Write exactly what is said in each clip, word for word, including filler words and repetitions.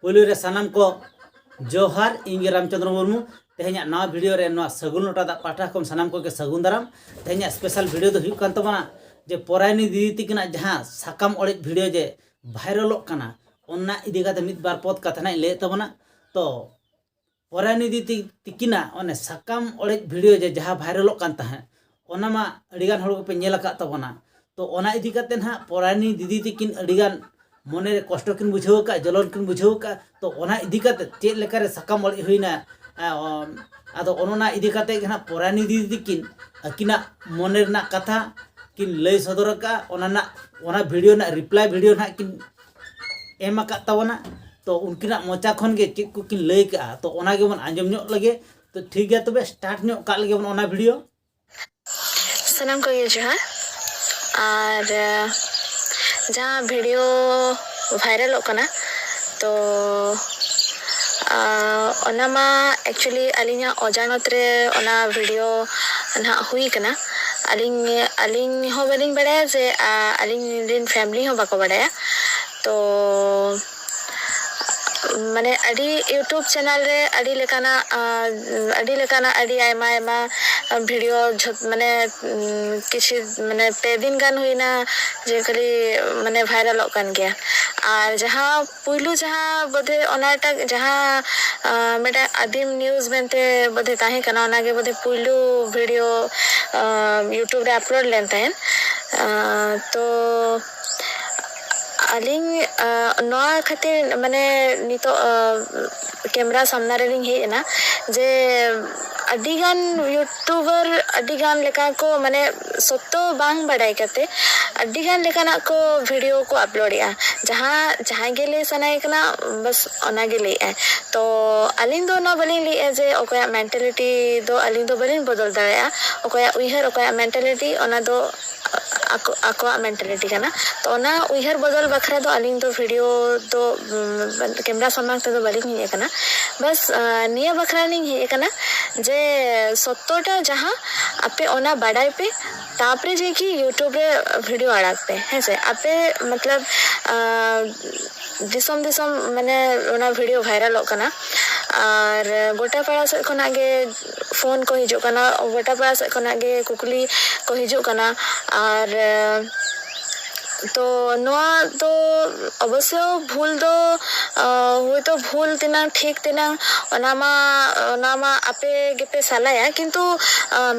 ᱯᱳᱭᱞᱳ ᱨᱮ ᱥᱟᱱᱟᱢ ᱠᱚ ᱡᱚᱦᱟᱨ, ᱤᱧ ᱜᱮ ᱨᱟᱢᱪᱚᱸᱫᱽᱨᱚ ᱢᱩᱨᱢᱩ᱾ ᱛᱮᱦᱮᱧᱟᱜ ᱱᱟᱣᱟ ᱵᱷᱤᱰᱤᱭᱳ ᱨᱮ ᱱᱚᱣᱟ ᱥᱟᱹᱜᱩᱱ ᱞᱚᱴᱟ ᱫᱟᱜ ᱯᱟᱦᱴᱟ ᱠᱷᱚᱱ ᱥᱟᱱᱟᱢ ᱠᱚᱜᱮ ᱥᱟᱹᱜᱩᱱ ᱫᱟᱨᱟᱢ᱾ ᱛᱮᱦᱮᱧᱟᱜ ᱥᱯᱮᱥᱟᱞ ᱵᱷᱤᱰᱤᱭᱳ ᱫᱚ ᱦᱩᱭᱩᱜ ᱠᱟᱱ ᱛᱟᱵᱚᱱᱟ ᱡᱮ ᱯᱚᱨᱟᱭᱱᱤ ᱫᱤᱫᱤ ᱛᱤᱠᱤᱱᱟᱜ ᱡᱟᱦᱟᱸ ᱥᱟᱠᱟᱢ ᱚᱲᱮᱡ ᱵᱷᱤᱰᱤᱭᱳ ᱡᱮ ᱵᱷᱟᱭᱨᱟᱞᱚᱜ ᱠᱟᱱᱟ, ᱚᱱᱟ ᱤᱫᱤ ᱠᱟᱛᱮ ᱢᱤᱫ ᱵᱟᱨ ᱯᱚᱫ ᱠᱟᱛᱷᱟ ᱱᱟᱜ ᱤᱧ ᱞᱟᱹᱭᱮᱫ ᱛᱟᱵᱚᱱᱟ᱾ ᱛᱚ ᱯᱚᱨᱟᱭᱱᱤ ᱫᱤᱫᱤ ᱛᱤᱠᱤᱱᱟᱜ ᱚᱱᱮ ᱥᱟᱠᱟᱢ ᱚᱲᱮᱡ ᱵᱷᱤᱰᱤᱭᱳ ᱡᱮ ᱡᱟᱦᱟᱸ ᱵᱷᱟᱭᱨᱟᱞᱚᱜ ᱠᱟᱱ ᱛᱟᱦᱮᱸᱫ, ᱚᱱᱟ ᱢᱟ ᱟᱹᱰᱤᱜᱟᱱ ᱦᱚᱲ ᱠᱚᱯᱮ ᱧᱮᱞ ᱟᱠᱟᱫ ᱛᱟᱵᱚᱱᱟ᱾ ᱛᱚ ᱚᱱᱟ ᱤᱫᱤ ᱠᱟᱛᱮ ᱱᱟᱦᱟᱜ ᱯᱚᱨᱟᱭᱱᱤ ᱫᱤᱫᱤ ᱛᱤᱠᱤᱱ ᱟᱹᱰᱤᱜᱟᱱ ᱢᱚᱱᱮᱨᱮ ᱠᱚᱥᱴᱚ ᱠᱤᱱ ᱵᱩᱡᱷᱟᱹᱣ ᱟᱠᱟᱫᱼᱟ, ᱡᱚᱞᱚᱱ ᱠᱤᱱ ᱵᱩᱡᱷᱟᱹᱣ ᱟᱠᱟᱫᱼᱟ᱾ ᱛᱚ ᱚᱱᱟ ᱤᱫᱤ ᱠᱟᱛᱮ ᱪᱮᱫ ᱞᱮᱠᱟᱨᱮ ᱥᱟᱠᱟᱢ ᱚᱲᱮᱡ ᱦᱩᱭᱱᱟ, ᱟ, ᱚ, ᱟᱫᱚ ᱚᱱ-, ᱚᱱᱟ ᱤᱫᱤ ᱠᱟᱛᱮ ᱜᱮ ᱱᱟᱦᱟᱜ ᱯᱚᱨᱟᱭᱱᱤ ᱫᱤᱫᱤ ᱛᱤᱠᱤᱱ ᱟᱹᱠᱤᱱᱟᱜ ᱢᱚᱱᱮ ᱨᱮᱱᱟᱜ ᱠᱟᱛᱷᱟ ᱠᱤᱱ ᱞᱟᱹᱭ ᱥᱚᱫᱚᱨ ᱟᱠᱟᱫᱼᱟ᱾ ᱚᱱᱟ ᱨᱮᱱᱟᱜ, ᱚᱱᱟ ᱵᱷᱤᱰᱤᱭᱳ ᱨᱮᱱᱟᱜ ᱨᱤᱯᱞᱟᱭ ᱵᱷᱤᱰᱤᱭᱳ ᱱᱟᱦᱟᱜ ᱠᱤᱱ ᱮᱢ ᱟᱠᱟᱫ ᱛᱟᱵᱚᱱᱟ᱾ ᱛᱚ ᱩᱱᱠᱤᱱᱟᱜ ᱢᱚᱪᱟ ᱠᱷᱚᱱ ᱜᱮ ᱪᱮᱫ ᱠᱚᱠᱤᱱ ᱞᱟᱹᱭ ᱠᱟᱜᱼᱟ, ᱛᱚ ᱚᱱᱟ ᱜᱮᱵᱚᱱ ᱟᱸᱡᱚᱢ ᱧᱚᱜ ᱞᱮᱜᱮ᱾ ᱛᱚ ᱴᱷᱤᱠ ᱜᱮᱭᱟ, ᱛᱚᱵᱮ ᱥᱴᱟᱨᱴ ᱧᱚᱜ ᱠᱟᱜ ᱞᱮᱜᱮ ᱵᱚᱱ ᱚᱱᱟ ᱵᱷᱤᱰᱤᱭᱳ᱾ ᱥᱟᱱᱟᱢ ᱠᱚᱜᱮ ᱡᱚᱦᱟᱨ᱾ ᱟᱨ ᱡᱟᱦᱟᱸ ᱵᱷᱤᱰᱤᱭᱳ ᱵᱷᱟᱭᱨᱟᱞᱚᱜ ᱠᱟᱱᱟ, ᱛᱚ ᱚᱱᱟ ᱢᱟ ᱮᱠᱪᱩᱭᱮᱞᱤ ᱟᱹᱞᱤᱧᱟᱜ ᱚᱡᱟᱱᱚᱛ ᱨᱮ ᱚᱱᱟ ᱵᱷᱤᱰᱤᱭᱳ ᱱᱟᱦᱟᱜ ᱦᱩᱭ ᱠᱟᱱᱟ᱾ ᱟᱹᱞᱤᱧ ᱟᱹᱞᱤᱧ ᱦᱚᱸ ᱵᱟᱹᱞᱤᱧ ᱵᱟᱲᱟᱭᱟ ᱡᱮ ᱟᱹᱞᱤᱧ ᱨᱮᱱ ᱯᱷᱮᱢᱞᱤ ᱦᱚᱸ ᱵᱟᱠᱚ ᱵᱟᱲᱟᱭᱟ᱾ ᱛᱚ ᱢᱟᱱᱮ ᱟᱹᱰᱤ YouTube ᱪᱮᱱᱮᱞ ᱨᱮ ᱟᱹᱰᱤ ᱞᱮᱠᱟᱱᱟᱜ ᱟᱹᱰᱤ ᱞᱮᱠᱟᱱᱟᱜ ᱟᱹᱰᱤ ᱟᱭᱢᱟ ᱟᱭᱢᱟ ᱵᱷᱤᱰᱤᱭᱳ ᱢᱟᱱᱮ ᱠᱤᱪᱷᱩ ᱢᱟᱱᱮ ᱯᱮ ᱫᱤᱱ ᱜᱟᱱ ᱦᱩᱭᱱᱟ ᱡᱮ ᱠᱷᱟᱹᱞᱤ ᱢᱟᱱᱮ ᱵᱷᱟᱭᱨᱟᱞᱚᱜ ᱠᱟᱱ ᱜᱮᱭᱟ᱾ ᱟᱨ ᱡᱟᱦᱟᱸ ᱯᱩᱭᱞᱩ ᱡᱟᱦᱟᱸ ᱵᱚᱫᱷᱮ ᱚᱱᱟᱴᱟᱜ ᱡᱟᱦᱟᱸ ᱢᱤᱫᱴᱟᱝ ᱟᱹᱫᱤᱢ ᱱᱤᱭᱩᱡᱽ ᱢᱮᱱᱛᱮ ᱵᱚᱫᱷᱮ ᱛᱟᱦᱮᱸ ᱠᱟᱱᱟ, ᱚᱱᱟᱜᱮ ᱵᱚᱫᱷᱮ ᱯᱩᱭᱞᱩ ᱵᱷᱤᱰᱤᱭᱳ YouTube ᱨᱮ ᱟᱯᱞᱳᱰ ᱞᱮᱱ ᱛᱟᱦᱮᱸᱫ᱾ ᱛᱚ ᱟᱹᱞᱤᱧ ᱱᱚᱣᱟ ᱠᱷᱟᱹᱛᱤᱨ ᱢᱟᱱᱮ ᱱᱤᱛᱚᱜ ᱠᱮᱢᱨᱟ ᱥᱟᱢᱱᱟ ᱨᱮᱞᱤᱧ ᱦᱮᱡ ᱮᱱᱟ ᱡᱮ ᱟᱹᱰᱤᱜᱟᱱ ᱭᱩᱴᱩᱵᱟᱨ ᱟᱹᱰᱤᱜᱟᱱ ᱞᱮᱠᱟ ᱠᱚ ᱢᱟᱱᱮ ᱥᱚᱛᱛᱚ ᱵᱟᱝ ᱵᱟᱰᱟᱭ ᱠᱟᱛᱮ ᱟᱹᱰᱤᱜᱟᱱ ᱞᱮᱠᱟᱱᱟᱜ ᱠᱚ ᱵᱷᱤᱰᱤᱭᱳ ᱠᱚ ᱟᱯᱞᱳᱰᱮᱜᱼᱟ᱾ ᱡᱟᱦᱟᱸ ᱡᱟᱦᱟᱸᱭ ᱜᱮ ᱞᱟᱹᱭ ᱥᱟᱱᱟᱭᱮ ᱠᱟᱱᱟ, ᱵᱟᱥ ᱚᱱᱟᱜᱮ ᱞᱟᱹᱭᱮᱜᱼᱟᱭ᱾ ᱛᱚ ᱟᱹᱞᱤᱧ ᱫᱚ ᱱᱚᱣᱟ ᱵᱟᱹᱞᱤᱧ ᱞᱟᱹᱭᱮᱜᱼᱟ ᱡᱮ ᱚᱠᱚᱭᱟᱜ ᱢᱮᱱᱴᱟᱞᱤᱴᱤ ᱫᱚ ᱟᱹᱞᱤᱧ ᱫᱚ ᱵᱟᱹᱞᱤᱧ ᱵᱚᱫᱚᱞ ᱫᱟᱲᱮᱭᱟᱜᱼᱟ, ᱚᱠᱚᱭᱟᱜ ᱩᱭᱦᱟᱹᱨ, ᱚᱠᱚᱭᱟᱜ ᱢᱮᱱᱴᱟᱞᱤᱴᱤ, ᱚᱱᱟ ᱫᱚ ᱟᱠᱚ ᱟᱠᱚᱣᱟᱜ ᱢᱮᱱᱴᱟᱞᱤᱴᱤ ᱠᱟᱱᱟ᱾ ᱛᱚ ᱚᱱᱟ ᱩᱭᱦᱟᱹᱨ ᱵᱚᱫᱚᱞ ᱵᱟᱠᱷᱨᱟ ᱫᱚ ᱟᱹᱞᱤᱧ ᱫᱚ ᱵᱷᱤᱰᱤᱭᱳ ᱫᱚ ᱠᱮᱢᱨᱟ ᱥᱟᱢᱟᱝ ᱛᱮᱫᱚ ᱵᱟᱹᱞᱤᱧ ᱦᱮᱡ ᱟᱠᱟᱱᱟ᱾ ᱵᱟᱥ ᱱᱤᱭᱟᱹ ᱵᱟᱠᱷᱨᱟ ᱞᱤᱧ ᱦᱮᱡ ᱟᱠᱟᱱᱟ ᱡᱮ ᱥᱚᱛᱛᱚᱴᱟ ᱡᱟᱦᱟᱸ ᱟᱯᱮ ᱚᱱᱟ ᱵᱟᱰᱟᱭ ᱯᱮ, ᱛᱟᱯᱚᱨᱮ ᱡᱮ ᱠᱤ YouTube ᱨᱮ ᱵᱷᱤᱰᱤᱭᱳ ᱟᱲᱟᱜ ᱯᱮ, ᱦᱮᱸ ᱥᱮ? ᱟᱯᱮ ᱢᱚᱛᱞᱚᱵ ᱫᱤᱥᱚᱢ ᱫᱤᱥᱚᱢ ᱢᱟᱱᱮ ᱚᱱᱟ ᱵᱷᱤᱰᱤᱭᱳ ᱵᱷᱟᱭᱨᱟᱞᱚᱜ ᱠᱟᱱᱟ᱾ ᱟᱨ ᱜᱚᱴᱟ ᱯᱟᱲᱟ ᱥᱮᱫ ᱠᱷᱚᱱᱟᱜ ᱜᱮ ᱯᱷᱳᱱ ᱠᱚ ᱦᱤᱡᱩᱜ ᱠᱟᱱᱟ, ᱜᱚᱴᱟ ᱯᱟᱲᱟ ᱥᱮᱫ ᱠᱷᱚᱱᱟᱜ ᱜᱮ ᱠᱩᱠᱞᱤ ᱠᱚ ᱦᱤᱡᱩᱜ ᱠᱟᱱᱟ᱾ ᱟᱨ ᱛᱚ ᱱᱚᱣᱟ ᱫᱚ ᱚᱵᱚᱥᱥᱚ ᱵᱷᱩᱞ ᱫᱚ ᱦᱳᱭᱛᱳ ᱵᱷᱩᱞ ᱛᱮᱱᱟᱝ ᱴᱷᱤᱠ ᱛᱮᱱᱟᱝ, ᱚᱱᱟ ᱢᱟ ᱚᱱᱟ ᱢᱟ ᱟᱯᱮ ᱜᱮᱯᱮ ᱥᱟᱞᱟᱭᱟ, ᱠᱤᱱᱛᱩ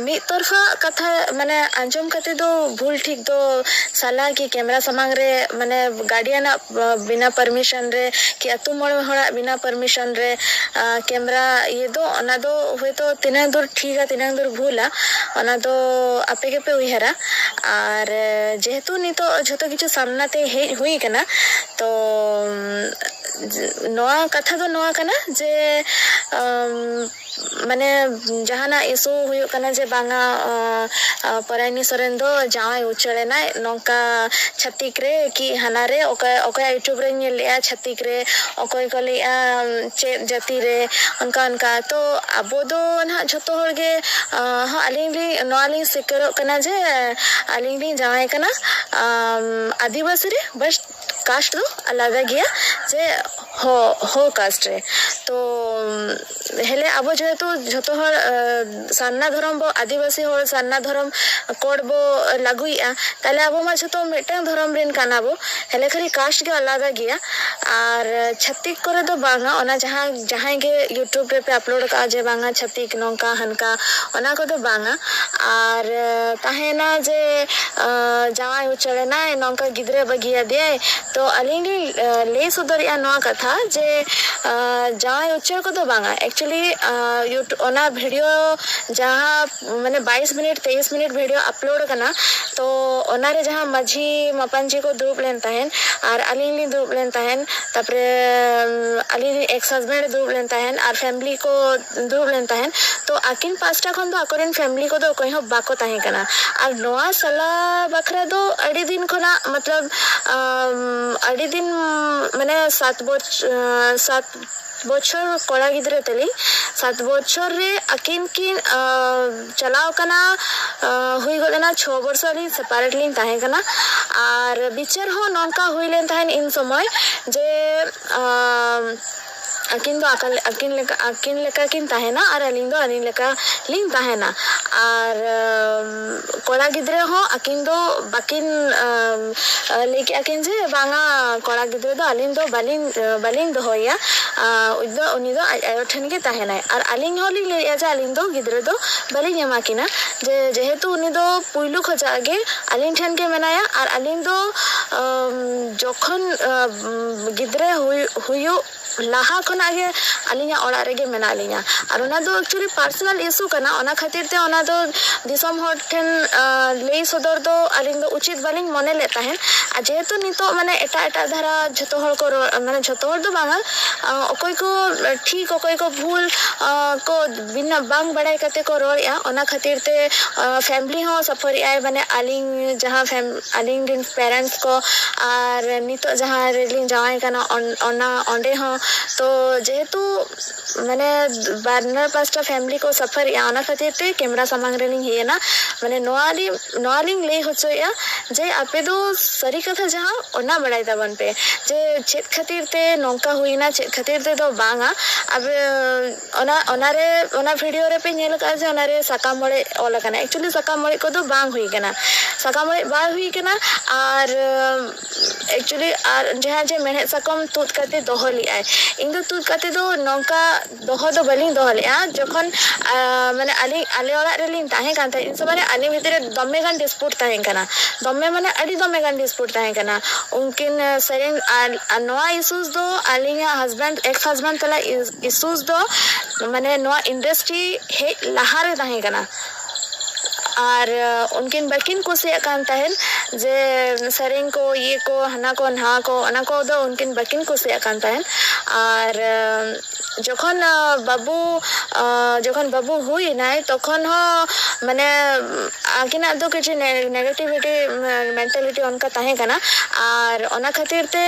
ᱢᱤᱫ ᱛᱚᱨᱯᱷᱟ ᱠᱟᱛᱷᱟ ᱢᱟᱱᱮ ᱟᱸᱡᱚᱢ ᱠᱟᱛᱮ ᱫᱚ ᱵᱷᱩᱞ ᱴᱷᱤᱠ ᱫᱚ ᱥᱟᱞᱟ ᱠᱤ ᱠᱮᱢᱨᱟ ᱥᱟᱢᱟᱝ ᱨᱮ ᱢᱟᱱᱮ ᱜᱟᱨᱰᱤᱭᱟᱱᱟᱜ ᱵᱤᱱᱟ ᱯᱟᱨᱢᱤᱥᱚᱱ ᱨᱮ ᱠᱤ ᱟᱹᱛᱩ ᱢᱚᱬᱮ ᱦᱚᱲᱟᱜ ᱵᱤᱱᱟ ᱯᱟᱨᱢᱤᱥᱚᱱ ᱨᱮ ᱠᱮᱢᱨᱟ ᱤᱭᱟᱹ ᱫᱚ, ᱚᱱᱟ ᱫᱚ ᱦᱳᱭᱛᱳ ᱛᱤᱱᱟᱹᱜ ᱫᱩᱨ ᱴᱷᱤᱠᱟ ᱛᱤᱱᱟᱹᱜ ᱫᱩᱨ ᱵᱷᱩᱞᱟ, ᱚᱱᱟ ᱫᱚ ᱟᱯᱮ ᱜᱮᱯᱮ ᱩᱭᱦᱟᱹᱨᱟ᱾ ᱟᱨ ᱡᱮᱦᱮᱛᱩ ᱱᱤᱛᱚᱜ ᱡᱷᱚᱛᱚ ᱠᱤᱪᱷᱩ ᱥᱟᱢᱱᱟ ᱛᱮ ᱦᱮᱡ ᱦᱩᱭ ᱠᱟᱱᱟ, ᱛᱚ ᱱᱚᱣᱟ ᱠᱟᱛᱷᱟ ᱫᱚ ᱱᱚᱣᱟ ᱠᱟᱱᱟ ᱡᱮ ᱢᱟᱱᱮ ᱡᱟᱦᱟᱱᱟᱜ ᱤᱥᱩ ᱦᱩᱭᱩᱜ ᱠᱟᱱᱟ ᱡᱮ ᱵᱟᱝᱟ ᱯᱚᱨᱟᱭᱱᱤ ᱥᱚᱨᱮᱱ ᱫᱚ ᱡᱟᱶᱟᱭ ᱩᱪᱟᱹᱲ ᱮᱱᱟᱭ ᱱᱚᱝᱠᱟ ᱪᱷᱟᱹᱛᱤᱠ ᱨᱮ ᱠᱤ ᱦᱟᱱᱟ ᱨᱮ, ᱚᱠᱟ ᱚᱠᱚᱭᱟᱜ ᱭᱩᱴᱩᱵᱽ ᱨᱮᱧ ᱧᱮᱞ ᱞᱮᱜᱼᱟ ᱪᱷᱟᱹᱛᱤᱠ ᱨᱮ, ᱚᱠᱚᱭ ᱠᱚ ᱞᱟᱹᱭᱮᱜᱼᱟ ᱪᱮᱫ ᱡᱟᱹᱛᱤ ᱨᱮ, ᱚᱱᱠᱟ ᱚᱱᱠᱟ᱾ ᱛᱚ ᱟᱵᱚ ᱫᱚ ᱱᱟᱦᱟᱜ ᱡᱷᱚᱛᱚ ᱦᱚᱲ ᱜᱮ ᱦᱚᱸ ᱟᱹᱞᱤᱧ ᱞᱤᱧ ᱱᱚᱣᱟ ᱞᱤᱧ ᱥᱤᱠᱟᱹᱨᱚᱜ ᱠᱟᱱᱟ ᱡᱮ ᱟᱹᱞᱤᱧ ᱞᱤᱧ ᱡᱟᱶᱟᱭ ᱠᱟᱱᱟ ᱟᱹᱫᱤᱵᱟᱹᱥᱤ ᱨᱮ, ᱵᱟᱥ ᱠᱟᱥᱴ ᱫᱚ ᱟᱞᱟᱫᱟ ᱜᱮᱭᱟ ᱡᱮ ᱦᱚ ᱦᱚ ᱠᱟᱥᱴ ᱨᱮ᱾ ᱛᱚ ᱦᱮᱞᱮ ᱟᱵᱚ ᱡᱮᱦᱮᱛᱩ ᱡᱷᱚᱛᱚ ᱦᱚᱲ ᱥᱟᱨᱱᱟ ᱫᱷᱚᱨᱚᱢ ᱵᱚ, ᱟᱹᱫᱤᱵᱟᱹᱥᱤ ᱦᱚᱲ ᱥᱟᱨᱱᱟ ᱫᱷᱚᱨᱚᱢ ᱠᱳᱰ ᱵᱚ ᱞᱟᱹᱜᱩᱭᱮᱫᱼᱟ, ᱛᱟᱦᱞᱮ ᱟᱵᱚ ᱢᱟ ᱡᱷᱚᱛᱚ ᱢᱤᱫᱴᱟᱝ ᱫᱷᱚᱨᱚᱢ ᱨᱮᱱ ᱠᱟᱱᱟ ᱵᱚ, ᱦᱮᱞᱮ ᱠᱷᱟᱹᱞᱤ ᱠᱟᱥᱴ ᱜᱮ ᱟᱞᱟᱫᱟ ᱜᱮᱭᱟ᱾ ᱟᱨ ᱪᱷᱟᱹᱛᱤᱠ ᱠᱚᱨᱮ ᱫᱚ ᱵᱟᱝᱟ, ᱚᱱᱟ ᱡᱟᱦᱟᱸ ᱡᱟᱦᱟᱸᱭ ᱜᱮ ᱭᱩᱴᱩᱵᱽ ᱨᱮᱯᱮ ᱟᱯᱞᱳᱰ ᱠᱟᱜᱼᱟ ᱡᱮ ᱵᱟᱝᱟ ᱪᱷᱟᱹᱛᱤᱠ ᱱᱚᱝᱠᱟ ᱦᱟᱱᱠᱟ, ᱚᱱᱟ ᱠᱚᱫᱚ ᱵᱟᱝᱟ᱾ ᱟᱨ ᱛᱟᱦᱮᱱᱟ ᱡᱮ ᱡᱟᱶᱟᱭ ᱩᱪᱟᱹᱲ ᱮᱱᱟᱭ, ᱱᱚᱝᱠᱟ ᱜᱤᱫᱽᱨᱟᱹ ᱵᱟᱹᱜᱤᱭᱟᱫᱮᱭᱟᱭ, ᱛᱚ ᱟᱹᱞᱤᱧ ᱞᱤᱧ ᱞᱟᱹᱭ ᱥᱚᱫᱚᱨᱮᱜᱼᱟ ᱱᱚᱣᱟ ᱠᱟᱛᱷᱟ ᱡᱮ ᱡᱟᱶᱟᱭ ᱩᱪᱟᱹᱲ ᱠᱚᱫᱚ ᱵᱟᱝᱟ᱾ ᱮᱠᱪᱩᱭᱮᱞᱤ ᱚᱱᱟ ᱵᱷᱤᱰᱤᱭᱳ ᱡᱟᱦᱟᱸ ᱢᱟᱱᱮ ᱵᱟᱭᱤᱥ ᱢᱤᱱᱤᱴ ᱛᱮᱭᱤᱥ ᱢᱤᱱᱤᱴ ᱵᱷᱤᱰᱤᱭᱳ ᱟᱯᱞᱳᱰ ᱠᱟᱱᱟ, ᱛᱚ ᱚᱱᱟᱨᱮ ᱡᱟᱦᱟᱸ ᱢᱟᱹᱡᱷᱤ ᱢᱟᱯᱟᱧᱡᱤ ᱠᱚ ᱫᱩᱲᱩᱵ ᱞᱮᱱ ᱛᱟᱦᱮᱸᱱ ᱟᱨ ᱟᱹᱞᱤᱧ ᱞᱤᱧ ᱫᱩᱲᱩᱵ ᱞᱮᱱ ᱛᱟᱦᱮᱸᱱ, ᱛᱟᱯᱚᱨᱮ ᱟᱹᱞᱤᱧ ᱨᱮᱱ ᱮᱠᱥ ᱦᱟᱥᱵᱮᱱᱰ ᱮ ᱫᱩᱲᱩᱵ ᱞᱮᱱ ᱛᱟᱦᱮᱸᱱ ᱟᱨ ᱯᱷᱮᱢᱞᱤ ᱠᱚ ᱫᱩᱲᱩᱵ ᱞᱮᱱ ᱛᱟᱦᱮᱸᱱ, ᱛᱚ ᱟᱹᱠᱤᱱ ᱯᱟᱥᱴᱟ ᱠᱷᱚᱱ ᱫᱚ ᱟᱠᱚᱨᱮᱱ ᱯᱷᱮᱢᱞᱤ ᱠᱚᱫᱚ ᱚᱠᱚᱭ ᱦᱚᱸ ᱵᱟᱠᱚ ᱛᱟᱦᱮᱸ ᱠᱟᱱᱟ᱾ ᱟᱨ ᱱᱚᱣᱟ ᱥᱟᱞᱟ ᱵᱟᱠᱷᱨᱟ ᱫᱚ ᱟᱹᱰᱤ ᱫᱤᱱ ᱠᱷᱚᱱᱟᱜ ᱢᱚᱛᱞᱚᱵ ᱟᱹᱰᱤ ᱫᱤᱱ ᱢᱟᱱᱮ ᱥᱟᱛ ᱵᱚᱪᱷ ᱥᱟᱛ ᱵᱚᱪᱷᱚᱨ ᱠᱚᱲᱟ ᱜᱤᱫᱽᱨᱟᱹ ᱛᱟᱹᱞᱤᱧ᱾ ᱥᱟᱛ ᱵᱚᱪᱷᱚᱨ ᱨᱮ ᱟᱹᱠᱤᱱ ᱠᱤᱱ ᱪᱟᱞᱟᱣ ᱠᱟᱱᱟ᱾ ᱦᱩᱭ ᱜᱚᱫ ᱮᱱᱟ ᱪᱷᱚ ᱵᱚᱪᱷᱚᱨ ᱟᱹᱞᱤᱧ ᱥᱮᱯᱟᱨᱮᱴ ᱞᱤᱧ ᱛᱟᱦᱮᱸ ᱠᱟᱱᱟ᱾ ᱟᱨ ᱵᱤᱪᱟᱹᱨ ᱦᱚᱸ ᱱᱚᱝᱠᱟ ᱦᱩᱭ ᱞᱮᱱ ᱛᱟᱦᱮᱸᱫ ᱤᱱ ᱥᱚᱢᱚᱭ ᱡᱮ ᱟᱹᱠᱤᱱ ᱫᱚ ᱟᱹᱠᱤᱱ ᱞᱮᱠᱟ ᱟᱹᱠᱤᱱ ᱞᱮᱠᱟ ᱠᱤᱱ ᱛᱟᱦᱮᱱᱟ ᱟᱨ ᱟᱹᱞᱤᱧ ᱫᱚ ᱟᱹᱞᱤᱧ ᱞᱮᱠᱟ ᱞᱤᱧ ᱛᱟᱦᱮᱱᱟ᱾ ᱟᱨ ᱠᱚᱲᱟ ᱜᱤᱫᱽᱨᱟᱹ ᱦᱚᱸ ᱟᱹᱠᱤᱱ ᱫᱚ ᱵᱟᱹᱠᱤᱱ ᱞᱟᱹᱭ ᱠᱮᱜᱼᱟ ᱠᱤᱱ ᱡᱮ ᱵᱟᱝᱟ, ᱠᱚᱲᱟ ᱜᱤᱫᱽᱨᱟᱹ ᱫᱚ ᱟᱹᱞᱤᱧ ᱫᱚ ᱵᱟᱹᱞᱤᱧ ᱵᱟᱹᱞᱤᱧ ᱫᱚᱦᱚᱭᱮᱭᱟ᱾ ᱩᱱᱤ ᱫᱚ ᱟᱡ ᱟᱭᱳ ᱴᱷᱮᱱ ᱜᱮ ᱛᱟᱦᱮᱱᱟᱭ᱾ ᱟᱨ ᱟᱹᱞᱤᱧ ᱦᱚᱸᱞᱤᱧ ᱞᱟᱹᱭᱮᱜᱼᱟ ᱡᱮ ᱟᱹᱞᱤᱧ ᱫᱚ ᱜᱤᱫᱽᱨᱟᱹ ᱫᱚ ᱵᱟᱹᱞᱤᱧ ᱮᱢᱟ ᱠᱤᱱᱟ, ᱡᱮ ᱡᱮᱦᱮᱛᱩ ᱩᱱᱤ ᱫᱚ ᱯᱩᱭᱞᱩ ᱠᱷᱚᱱᱟᱜ ᱜᱮ ᱟᱹᱞᱤᱧ ᱴᱷᱮᱱ ᱜᱮ ᱢᱮᱱᱟᱭᱟ᱾ ᱟᱨ ᱟᱹᱞᱤᱧ ᱫᱚ ᱡᱚᱠᱷᱚᱱ ᱜᱤᱫᱽᱨᱟᱹ ᱦᱩᱭᱩᱜ ᱞᱟᱦᱟ ᱠᱷᱚᱱᱟᱜ ᱜᱮ ᱟᱹᱞᱤᱧᱟᱜ ᱚᱲᱟᱜ ᱨᱮᱜᱮ ᱢᱮᱱᱟᱜ ᱞᱤᱧᱟ᱾ ᱟᱨ ᱚᱱᱟ ᱫᱚ actually personal issue ᱠᱟᱱᱟ, ᱚᱱᱟ ᱠᱷᱟᱹᱛᱤᱨ ᱛᱮ ᱚᱱᱟ ᱫᱚ ᱫᱤᱥᱚᱢ ᱦᱚᱲ ᱴᱷᱮᱱ ᱞᱟᱹᱭ ᱥᱚᱫᱚᱨ ᱫᱚ ᱟᱹᱞᱤᱧ ᱫᱚ ᱩᱪᱤᱛ ᱵᱟᱹᱞᱤᱧ ᱢᱚᱱᱮ ᱞᱮᱫ ᱛᱟᱦᱮᱸᱫ᱾ ᱟᱨ ᱡᱮᱦᱮᱛᱩ ᱱᱤᱛᱚᱜ ᱢᱟᱱᱮ ᱮᱴᱟᱜ ᱮᱴᱟᱜ ᱫᱷᱟᱨᱟ ᱡᱷᱚᱛᱚ ᱦᱚᱲ ᱠᱚ ᱨᱚᱲ, ᱢᱟᱱᱮ ᱡᱷᱚᱛᱚ ᱦᱚᱲ ᱫᱚ ᱵᱟᱝᱟ, ᱚᱠᱚᱭ ᱠᱚ ᱴᱷᱤᱠ ᱚᱠᱚᱭ ᱠᱚ ᱵᱷᱩᱞ ᱠᱚ ᱵᱤᱱᱟᱹ ᱵᱟᱝ ᱵᱟᱲᱟᱭ ᱠᱟᱛᱮ ᱠᱚ ᱨᱚᱲᱮᱜᱼᱟ᱾ ᱚᱱᱟ ᱠᱷᱟᱹᱛᱤᱨ ᱛᱮ family ᱦᱚᱸ suffer ᱮᱜᱼᱟᱭ, ᱢᱟᱱᱮ ᱟᱹᱞᱤᱧ ᱡᱟᱦᱟᱸ ᱟᱹᱞᱤᱧ ᱨᱮᱱ parents ᱠᱚ ᱟᱨ ᱱᱤᱛᱚᱜ ᱡᱟᱦᱟᱸ ᱨᱮᱞᱤᱧ ᱡᱟᱶᱟᱭ ᱠᱟᱱᱟ ᱚᱱᱟ ᱚᱸᱰᱮ ᱦᱚᱸ᱾ ᱛᱚ ᱡᱮᱦᱮᱛᱩ ᱢᱟᱱᱮ ᱵᱟᱱᱟᱨ ᱯᱟᱥᱴᱟ family ᱠᱚ suffer ᱮᱜᱼᱟ, ᱚᱱᱟ ᱠᱷᱟᱹᱛᱤᱨ ᱛᱮ camera ᱥᱟᱢᱟᱝ ᱨᱮᱞᱤᱧ ᱦᱮᱡ ᱮᱱᱟ᱾ ᱢᱟᱱᱮ ᱱᱚᱣᱟ ᱞᱤᱧ ᱱᱚᱣᱟ ᱞᱤᱧ ᱞᱟᱹᱭ ᱦᱚᱪᱚᱭᱮᱫᱼᱟ ᱡᱮ ᱟᱯᱮ ᱫᱚ ᱥᱟᱹᱨᱤ ᱠᱟᱛᱷᱟ ᱡᱟᱦᱟᱸ ᱚᱱᱟ ᱵᱟᱲᱟᱭ ᱛᱟᱵᱚᱱ ᱯᱮ, ᱡᱮ ᱪᱮᱫ ᱠᱷᱟᱹᱛᱤᱨ ᱛᱮ ᱱᱚᱝᱠᱟ ᱦᱩᱭᱱᱟ, ᱪᱮᱫ ᱠᱷᱟᱹᱛᱤᱨ ᱛᱮᱫᱚ ᱵᱟᱝᱟ᱾ ᱟᱵᱮ ᱚᱱᱟ ᱚᱱᱟᱨᱮ ᱚᱱᱟ video ᱨᱮᱯᱮ ᱧᱮᱞ ᱟᱠᱟᱫᱼᱟ ᱡᱮ ᱚᱱᱟᱨᱮ ᱥᱟᱠᱟᱢ ᱚᱲᱮᱡ ᱚᱞ ᱟᱠᱟᱱᱟ᱾ Actually ᱥᱟᱠᱟᱢ ᱚᱲᱮᱡ ᱠᱚᱫᱚ ᱵᱟᱝ ᱦᱩᱭ ᱠᱟᱱᱟ, ᱥᱟᱠᱟᱢ ᱚᱲᱮᱡ ᱵᱟᱝ ᱦᱩᱭ ᱠᱟᱱᱟ᱾ ᱟᱨ actually ᱟᱨ ᱡᱟᱦᱟᱸ ᱡᱮ ᱢᱮᱲᱦᱮᱫ ᱥᱟᱠᱟᱢ ᱛᱩᱫ ᱠᱟᱛᱮ ᱫᱚᱦᱚ ᱞᱮᱫᱟᱭ, ᱤᱧ ᱫᱚ ᱛᱩᱫ ᱠᱟᱛᱮ ᱫᱚ ᱱᱚᱝᱠᱟ ᱫᱚᱦᱚ ᱫᱚ ᱵᱟᱹᱞᱤᱧ ᱫᱚᱦᱚ ᱞᱮᱫᱼᱟ᱾ ᱡᱚᱠᱷᱚᱱ ᱢᱟᱱᱮ ᱟᱹᱞᱤᱧ ᱟᱞᱮ ᱚᱲᱟᱜ ᱨᱮᱞᱤᱧ ᱛᱟᱦᱮᱸ ᱠᱟᱱ ᱛᱟᱦᱮᱸᱫ, ᱤᱱ ᱥᱚᱢᱚᱭ ᱨᱮ ᱟᱞᱮ ᱵᱷᱤᱛᱤᱨ ᱨᱮ ᱫᱚᱢᱮ ᱜᱟᱱ dispute ᱛᱟᱦᱮᱸ ᱠᱟᱱᱟ, ᱫᱚᱢᱮ ᱢᱟᱱᱮ ᱟᱹᱰᱤ ᱫᱚᱢᱮ ᱜᱟᱱ dispute ᱛᱟᱦᱮᱸ ᱠᱟᱱᱟ᱾ ᱩᱱᱠᱤᱱ ᱥᱮᱨᱮᱧ ᱟᱨ ᱱᱚᱣᱟ issues ᱫᱚ ᱟᱹᱞᱤᱧᱟᱜ husband, ex husband ᱛᱟᱞᱟ issues ᱫᱚ ᱢᱟᱱᱮ ᱱᱚᱣᱟ industry ᱦᱮᱡ ᱞᱟᱦᱟᱨᱮ ᱛᱟᱦᱮᱸ ᱠᱟᱱᱟ᱾ ᱟᱨ ᱩᱱᱠᱤᱱ ᱵᱟᱹᱠᱤᱱ ᱠᱩᱥᱤᱭᱟᱜ ᱠᱟᱱ ᱛᱟᱦᱮᱸᱫ ᱡᱮ ᱥᱮᱨᱮᱧ ᱠᱚ, ᱤᱭᱟᱹ ᱠᱚ, ᱦᱟᱱᱟ ᱠᱚ, ᱱᱟᱣᱟ ᱠᱚ, ᱚᱱᱟ ᱠᱚᱫᱚ ᱩᱱᱠᱤᱱ ᱵᱟᱹᱠᱤᱱ ᱠᱩᱥᱤᱭᱟᱜ ᱠᱟᱱ ᱛᱟᱦᱮᱸᱫ᱾ ᱟᱨ ᱡᱚᱠᱷᱚᱱ ᱵᱟᱹᱵᱩ ᱡᱚᱠᱷᱚᱱ ᱵᱟᱹᱵᱩ ᱦᱩᱭ ᱮᱱᱟᱭ, ᱛᱚᱠᱷᱚᱱ ᱦᱚᱸ ᱢᱟᱱᱮ ᱟᱹᱠᱤᱱᱟᱜ ᱫᱚ ᱠᱤᱪᱷᱩ negativity mentality ᱚᱱᱠᱟ ᱛᱟᱦᱮᱸ ᱠᱟᱱᱟ᱾ ᱟᱨ ᱚᱱᱟ ᱠᱷᱟᱹᱛᱤᱨ ᱛᱮ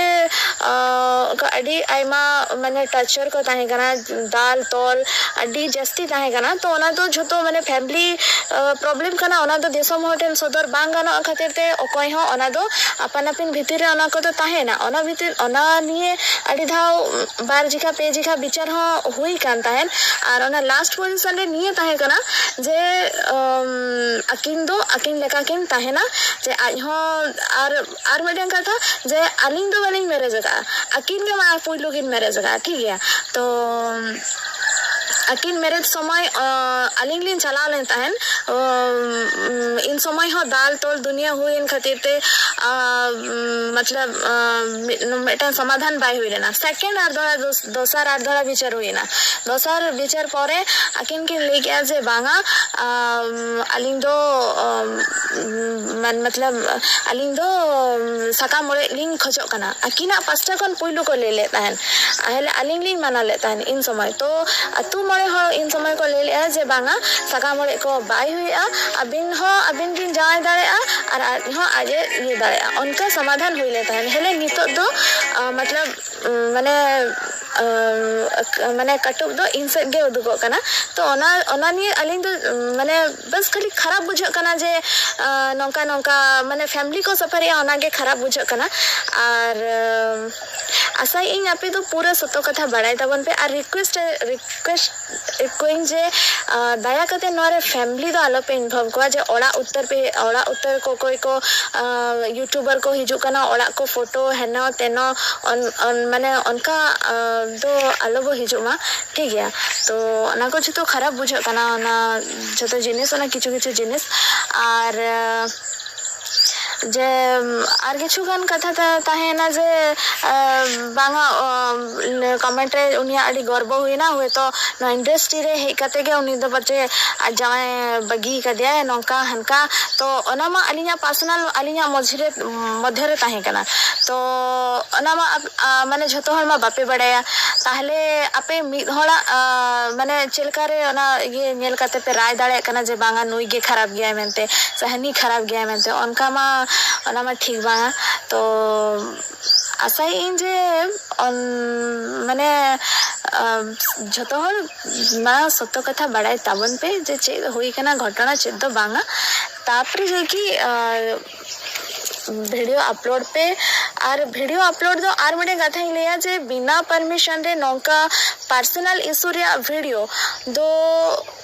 ᱟᱹᱰᱤ ᱟᱭᱢᱟ ᱢᱟᱱᱮ torture ᱠᱚ ᱛᱟᱦᱮᱸ ᱠᱟᱱᱟ, ᱫᱟᱞ ᱛᱚᱞ ᱟᱹᱰᱤ ᱡᱟᱹᱥᱛᱤ ᱛᱟᱦᱮᱸ ᱠᱟᱱᱟ᱾ ᱛᱚ ᱚᱱᱟ ᱫᱚ ᱡᱷᱚᱛᱚ ᱢᱟᱱᱮ family problem ᱠᱟᱱᱟ, ᱚᱱᱟ ᱫᱚ ᱫᱤᱥᱚᱢ ᱦᱚᱲ ᱴᱷᱮᱱ ᱥᱚᱫᱚᱨ ᱵᱟᱝ ᱜᱟᱱᱚᱜ ᱠᱷᱟᱹᱛᱤᱨ ᱛᱮ ᱚᱠᱚᱭ ᱦᱚᱸ ᱚᱱᱟ ᱫᱚ ᱟᱯᱟᱱ ᱟᱹᱯᱤᱱ ᱵᱷᱤᱛᱤᱨ ᱨᱮ ᱚᱱᱟ ᱠᱚᱫᱚ ᱛᱟᱦᱮᱱᱟ᱾ ᱚᱱᱟ ᱵᱷᱤᱛᱤᱨ ᱚᱱᱟ ᱱᱤᱭᱮ ᱟᱹᱰᱤ ᱫᱷᱟᱣ ᱵᱟᱨ ᱡᱮᱠᱷᱟ ᱯᱮ ᱡᱮᱠᱷᱟ ᱵᱤᱪᱟᱹᱨ ᱦᱚᱸ ᱦᱩᱭ ᱠᱟᱱ ᱛᱟᱦᱮᱸᱫ᱾ ᱟᱨ ᱚᱱᱟ last position ᱨᱮ ᱱᱤᱭᱟᱹ ᱛᱟᱦᱮᱸ ᱠᱟᱱᱟ ᱡᱮ ᱟᱹᱠᱤᱱ ᱫᱚ ᱟᱹᱠᱤᱱ ᱞᱮᱠᱟ ᱠᱤᱱ ᱛᱟᱦᱮᱱᱟ, ᱡᱮ ᱟᱡ ᱦᱚᱸ ᱟᱨ ᱟᱨ ᱢᱤᱫᱴᱮᱱ ᱠᱟᱛᱷᱟ ᱡᱮ ᱟᱹᱞᱤᱧ ᱫᱚ ᱵᱟᱹᱞᱤᱧ marriage ᱟᱠᱟᱫᱼᱟ, ᱟᱹᱠᱤᱱ ᱜᱮ ᱢᱟ ᱯᱩᱭᱞᱩ ᱠᱤᱱ marriage ᱟᱠᱟᱫᱼᱟ, ᱴᱷᱤᱠ ᱜᱮᱭᱟ᱾ ᱛᱚ ᱟᱹᱠᱤᱱ marriage ᱥᱚᱢᱚᱭ ᱟᱹᱞᱤᱧ ᱞᱤᱧ ᱪᱟᱞᱟᱣ ᱞᱮᱱ ᱛᱟᱦᱮᱸᱱ᱾ ᱤᱱ ᱥᱚᱢᱚᱭ ᱦᱚᱸ ᱫᱟᱞ ᱛᱚᱞ ᱫᱩᱱᱤᱭᱟᱹ ᱦᱩᱭᱮᱱ ᱠᱷᱟᱹᱛᱤᱨ ᱛᱮ ᱢᱚᱛᱞᱚᱵ ᱢᱤᱫᱴᱟᱝ ᱥᱚᱢᱟᱫᱷᱟᱱ ᱵᱟᱭ ᱦᱩᱭ ᱞᱮᱱᱟ᱾ Second ᱟᱨ ᱫᱚᱦᱲᱟ ᱫᱚᱥᱟᱨ ᱟᱨ ᱫᱚᱦᱲᱟ ᱵᱤᱪᱟᱹᱨ ᱦᱩᱭᱮᱱᱟ᱾ ᱫᱚᱥᱟᱨ ᱵᱤᱪᱟᱹᱨ ᱯᱚᱨᱮ ᱟᱹᱠᱤᱱ ᱠᱤᱱ ᱞᱟᱹᱭ ᱠᱮᱜᱼᱟ ᱡᱮ ᱵᱟᱝᱟ, ᱟᱹᱞᱤᱧ ᱫᱚ ᱢᱚᱛᱞᱚᱵ ᱟᱹᱞᱤᱧ ᱫᱚ ᱥᱟᱠᱟᱢ ᱚᱲᱮᱡ ᱞᱤᱧ ᱠᱷᱚᱡᱚᱜ ᱠᱟᱱᱟ᱾ ᱟᱹᱠᱤᱱᱟᱜ ᱯᱟᱥᱴᱟ ᱠᱷᱚᱱ ᱯᱩᱭᱞᱩ ᱠᱚ ᱞᱟᱹᱭ ᱞᱮᱫ ᱛᱟᱦᱮᱸᱱ᱾ ᱟᱦᱞᱮ ᱟᱹᱞᱤᱧ ᱞᱤᱧ ᱢᱟᱱᱟ ᱞᱮᱫ ᱛᱟᱦᱮᱸᱱ ᱤᱱ ᱥᱚᱢᱚᱭ᱾ ᱛᱚ ᱟᱹᱛᱩ ᱢᱚᱬᱮ ᱦᱚᱲ ᱤᱱ ᱥᱚᱢᱚᱭ ᱠᱚ ᱞᱟᱹᱭ ᱞᱮᱫᱼᱟ ᱡᱮ ᱵᱟᱝᱟ, ᱥᱟᱠᱟᱢ ᱚᱲᱮᱡ ᱠᱚ ᱵᱟᱭ ᱦᱩᱭᱩᱜᱼᱟ, ᱟᱹᱵᱤᱱ ᱦᱚᱸ ᱟᱹᱵᱤᱱ ᱵᱤᱱ ᱡᱟᱶᱟᱭ ᱫᱟᱲᱮᱭᱟᱜᱼᱟ ᱟᱨ ᱟᱡ ᱦᱚᱸ ᱟᱡ ᱮ ᱤᱭᱟᱹ ᱫᱟᱲᱮᱭᱟᱜᱼᱟ᱾ ᱚᱱᱠᱟ ᱥᱚᱢᱟᱫᱷᱟᱱ ᱦᱩᱭ ᱞᱮᱱ ᱛᱟᱦᱮᱸᱱ᱾ ᱦᱮᱞᱮ ᱱᱤᱛᱚᱜ ᱫᱚ ᱢᱚᱛᱞᱚᱵ ᱢᱟᱱᱮ ᱢᱟᱱᱮ ᱠᱟᱹᱴᱩᱵ ᱫᱚ ᱤᱧ ᱥᱮᱫ ᱜᱮ ᱩᱫᱩᱜᱚᱜ ᱠᱟᱱᱟ᱾ ᱛᱚ ᱚᱱᱟ ᱚᱱᱟ ᱱᱤᱭᱮ ᱟᱹᱞᱤᱧ ᱫᱚ ᱢᱟᱱᱮ ᱵᱟᱥ ᱠᱷᱟᱹᱞᱤ ᱠᱷᱟᱨᱟᱯ ᱵᱩᱡᱷᱟᱹᱜ ᱠᱟᱱᱟ ᱡᱮ ᱱᱚᱝᱠᱟ ᱱᱚᱝᱠᱟ ᱢᱟᱱᱮ family ᱠᱚ ᱥᱟᱯᱷᱟᱨᱤᱜᱼᱟ, ᱚᱱᱟᱜᱮ ᱠᱷᱟᱨᱟᱯ ᱵᱩᱡᱷᱟᱹᱜ ᱠᱟᱱᱟ᱾ ᱟᱨ ᱟᱥᱟᱭᱮᱫ ᱟᱹᱧ ᱟᱯᱮ ᱫᱚ ᱯᱩᱨᱟᱹ ᱥᱚᱛᱚ ᱠᱟᱛᱷᱟ ᱵᱟᱲᱟᱭ ᱛᱟᱵᱚᱱ ᱯᱮ᱾ ᱟᱨ request request ᱠᱚᱣᱟᱧ ᱡᱮ ᱫᱟᱭᱟ ᱠᱟᱛᱮ ᱱᱚᱣᱟ ᱨᱮ family ᱫᱚ ᱟᱞᱚ ᱯᱮ involve ᱠᱚᱣᱟ ᱡᱮ ᱚᱲᱟᱜ ᱩᱛᱟᱹᱨ ᱯᱮ ᱚᱲᱟᱜ ᱩᱛᱟᱹᱨ ᱠᱚ ᱚᱠᱚᱭ ᱠᱚ YouTuber ᱠᱚ ᱦᱤᱡᱩᱜ ᱠᱟᱱᱟ, ᱚᱲᱟᱜ ᱠᱚ ᱯᱷᱳᱴᱳ ᱦᱮᱱᱚ ᱛᱮᱱᱚ ᱢᱟᱱᱮ ᱚᱱᱠᱟ ᱫᱚ ᱟᱞᱚ ᱵᱚ ᱦᱤᱡᱩᱜ ᱢᱟ, ᱴᱷᱤᱠ ᱜᱮᱭᱟ᱾ ᱛᱚ ᱚᱱᱟ ᱠᱚ ᱡᱷᱚᱛᱚ ᱠᱷᱟᱨᱟᱯ ᱵᱩᱡᱷᱟᱹᱜ ᱠᱟᱱᱟ, ᱚᱱᱟ ᱡᱷᱚᱛᱚ ᱡᱤᱱᱤᱥ, ᱚᱱᱟ ᱠᱤᱪᱷᱩ ᱠᱤᱪᱷᱩ ᱡᱤᱱᱤᱥ᱾ ᱟᱨ ᱡᱮ ᱟᱨ ᱠᱤᱪᱷᱩ ᱜᱟᱱ ᱠᱟᱛᱷᱟ ᱛᱟ- ᱛᱟᱦᱮᱸᱭᱮᱱᱟ ᱡᱮ ᱵᱟᱝᱟ, ᱠᱚᱢᱮᱱᱴ ᱨᱮ ᱩᱱᱤᱭᱟᱜ ᱟᱹᱰᱤ ᱜᱚᱨᱵᱚ ᱦᱩᱭᱱᱟ, ᱦᱚᱭᱛᱳ ᱱᱚᱣᱟ ᱤᱱᱰᱟᱥᱴᱨᱤ ᱨᱮ ᱦᱮᱡ ᱠᱟᱛᱮ ᱜᱮ ᱩᱱᱤ ᱫᱚ ᱯᱟᱪᱮ ᱟᱡ ᱡᱟᱶᱟᱭ ᱵᱟᱹᱜᱤ ᱠᱟᱫᱮᱭᱟᱭ, ᱱᱚᱝᱠᱟ ᱦᱟᱱᱠᱟ᱾ ᱛᱚ ᱚᱱᱟ ᱢᱟ ᱟᱹᱞᱤᱧᱟᱜ ᱯᱟᱨᱥᱚᱱᱟᱞ, ᱟᱹᱞᱤᱧᱟᱜ ᱢᱚᱫᱽᱫᱷᱮ ᱨᱮ ᱢᱚᱫᱽᱫᱷᱮ ᱨᱮ ᱛᱟᱦᱮᱸ ᱠᱟᱱᱟ᱾ ᱛᱚ ᱚᱱᱟ ᱢᱟ ᱟᱯ- ᱟ, ᱢᱟᱱᱮ ᱡᱷᱚᱛᱚ ᱦᱚᱲ ᱢᱟ ᱵᱟᱯᱮ ᱵᱟᱲᱟᱭᱟ᱾ ᱛᱟᱦᱚᱞᱮ ᱟᱯᱮ ᱢᱤᱫ ᱦᱚᱲᱟᱜ ᱟ, ᱢᱟᱱᱮ ᱪᱮᱫ ᱞᱮᱠᱟ ᱨᱮ ᱚᱱᱟ ᱤᱭᱟᱹ ᱧᱮᱞ ᱠᱟᱛᱮ ᱯᱮ ᱨᱟᱭ ᱫᱟᱲᱮᱭᱟᱜ ᱠᱟᱱᱟ ᱡᱮ ᱵᱟᱝᱟ ᱱᱩᱭ ᱜᱮ ᱠᱷᱟᱨᱟᱯ ᱜᱮᱭᱟᱭ ᱢᱮᱱᱛᱮ ᱥᱮ ᱦᱟᱹᱱᱤ ᱠᱷᱟᱨᱟᱯ ᱜᱮᱭᱟᱭ ᱢᱮᱱᱛᱮ? ᱚᱱᱠᱟ ᱢᱟ, ᱚᱱᱟ ᱢᱟ ᱴᱷᱤᱠ ᱵᱟᱝᱟ᱾ ᱛᱚ ᱟᱥᱟᱭᱮᱫ ᱟᱹᱧ ᱡᱮ ᱚᱱ- ᱢᱟᱱᱮ ᱟ, ᱡᱷᱚᱛᱚ ᱦᱚᱲ ᱢᱟᱲᱟᱝ ᱥᱚᱛᱚ ᱠᱟᱛᱷᱟ ᱵᱟᱲᱟᱭ ᱛᱟᱵᱚᱱ ᱯᱮ ᱡᱮ ᱪᱮᱫ ᱦᱩᱭ ᱠᱟᱱᱟ ᱜᱷᱚᱴᱚᱱᱟ, ᱪᱮᱫ ᱫᱚ ᱵᱟᱝᱟ᱾ ᱛᱟᱯᱚᱨᱮ ᱡᱟᱠᱤ ᱟ, ᱵᱷᱤᱰᱤᱭᱳ ᱟᱯᱞᱳᱰ ᱯᱮ᱾ ᱟᱨ ᱵᱷᱤᱰᱤᱭᱳ ᱟᱯᱞᱳᱰ ᱫᱚ ᱟᱨ ᱢᱤᱫᱴᱮᱱ ᱠᱟᱛᱷᱟᱧ ᱞᱟᱹᱭᱟ ᱡᱮ ᱵᱤᱱᱟ ᱯᱟᱨᱢᱤᱥᱚᱱ ᱨᱮ ᱱᱚᱝᱠᱟ ᱯᱟᱨᱥᱚᱱᱟᱞ ᱤᱥᱩ ᱨᱮᱭᱟᱜ ᱵᱷᱤᱰᱤᱭᱳ ᱫᱚ